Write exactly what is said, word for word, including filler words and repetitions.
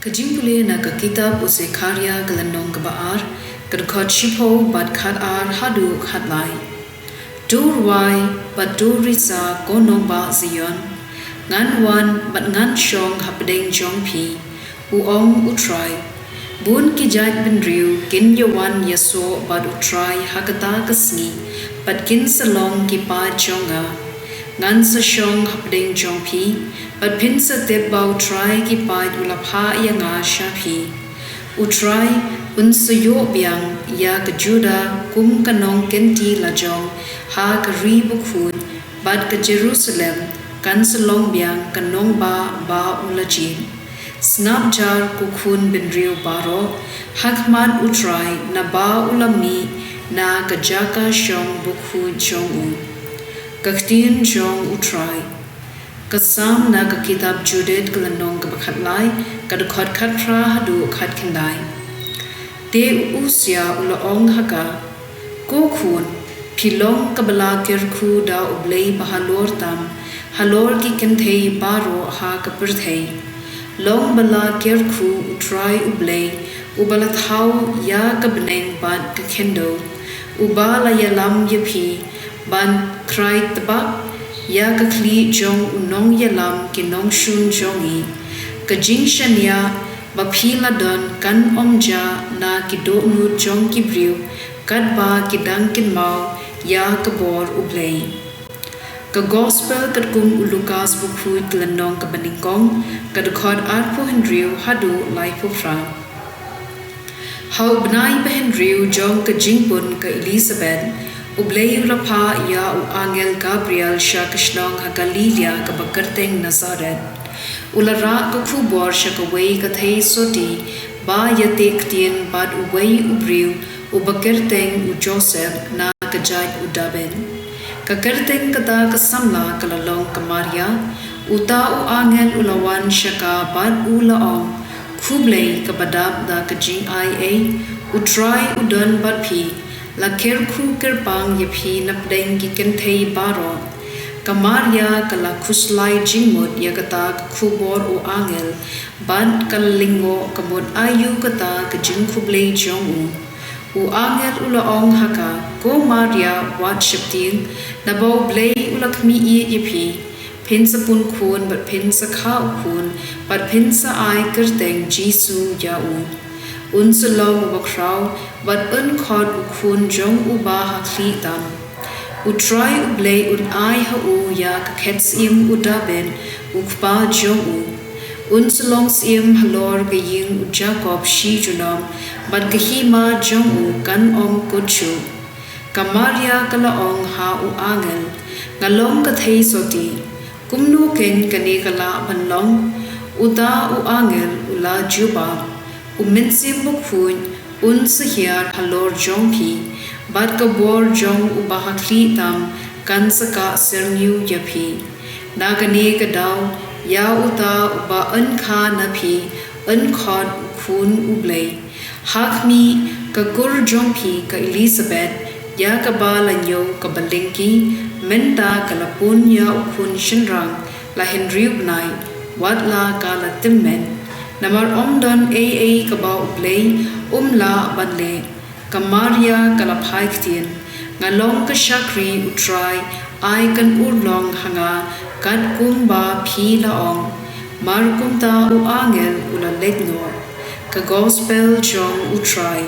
Ka jingpule na ka kitab u Sekharia ka lynnong kaba ar, ka dkhot shiphew bad khat ar haduh khat lai. To rwai bad to risa, ko nongbah Zion, ngan wan bad ngan shong hapdeng jong phi, u ong u Trai. Bun ki jaid bynriew kin ïa wan ïa soh bad u Trai ha kata ka sngi, bad kin sa long ki paid jong nga. Ngan sa shong hapdeng jong phi, bad phin sa tip ba u Trai ki paid u la phah ïa nga sha phi. U Trai un sa ïoh biang ïa ka Judah kum ka nongkynti lajong ha ka ri bakhuid, bad ka Jerusalem kan sa long biang ka nongbah ba u la jied. Sngap jar, ko khun bynriew baroh, ha khmat u Trai, naba u la mih na ka jaka shong bakhuid jong u. Ka ktien jong u Trai. Ka Salm na ka kitab Judith ka lynnong kaba khat lai, ka dkhot khat phra haduh khat khyndai. Te u Usia u la ong ha ka, ko khun, phi long kaba la kyrkhu da U Blei Bahalor tam halor ki kynthei baroh ha ka pyrthei. Long ba la kyrkhu u Trai U Blei, uba la thaw ïa ka bneng bad ka khyndew, uba la ïalam ïa phi ban khrai tbak ïa ka khlieh jong u nongïalam ki nongshun jong ngi. Ka jingshaniah ba phi la don kan ym jia na ki dohnud jong ki briew, katba ki dang kynmaw ïa ka bor U Blei. Ka Gospel katkum u Lukas bakhuid ka lynnong kaba nyngkong, ka dkhot arphew hynriew haduh laiphew phra. Ha u bnai bahynriew jong ka jingpun ka Elisabeth, U Blei u la phah ïa u angel Gabriel sha ka shnong ha Galilia kaba kyrteng Nazareth. U la rah ka khubor sha kawei ka thei sotti ba ïateh ktien bad uwei u briew uba kyrteng u Joseph na ka jaid u David. Ka kyrteng kata ka samla ka la long ka Maria. Uta u angel u la wan sha ka bad u la ong, khublei kaba dap da ka jingai ei, U Trai u don bad phi. La kyrkhu kyrpang ïa phi napdeng ki kynthei baroh. Ka Maria ka la khuslai jingmut ïa kata ka khubor u angel, bad ka la lyngngoh ka mut aïu kata ka jingkhublei jong u. U angel u la ong ha ka, ko Maria, wat sheptieng, naba U Blei u la khmih ïeit ïa phi. Phin sa pun khun bad phin sa kha u khun, bad phin sa ai kyrteng Jisu ïa u. Un sa long uba khraw, bad un khot u Khun jong Uba Hakhlieh tam. U Trai U Blei un ai ha u ïa ka khet syiem u David, u kpa jong u. Un sa long syiem halor ka ïing u Jakob shi junom, bad ka hima jong u kan ym kut shuh. Ka Maria ka la ong ha u angel, nga long ka thei sotti, kumno keiñ kane ka lah ban long? Uta u angel u la jubab, U Mynsiem Bakhuid un sa hiar halor jong phi, bad ka bor jong Uba Hakhlieh tam kan sa kah syrngiew ïa phi. Na kane ka daw, ïa uta uba yn kha na phi, yn khot u Khun U Blei. Ha khmih, ka kur jong phi ka Elisabeth, ïa kaba la ñiew kaba lyngkhi, mynta ka la pun ïa u khun shynrang, la hynriew bnai, wat la ka la tymmen. Namar ym don ei ei kaba U Blei um lah ban leh. Ka Maria ka la phai ktien, nga long ka shakri U Trai, ai kan urlong ha nga katkum ba phi la ong. Mar kumta u angel u la leit noh. Ka Gospel jong U Trai.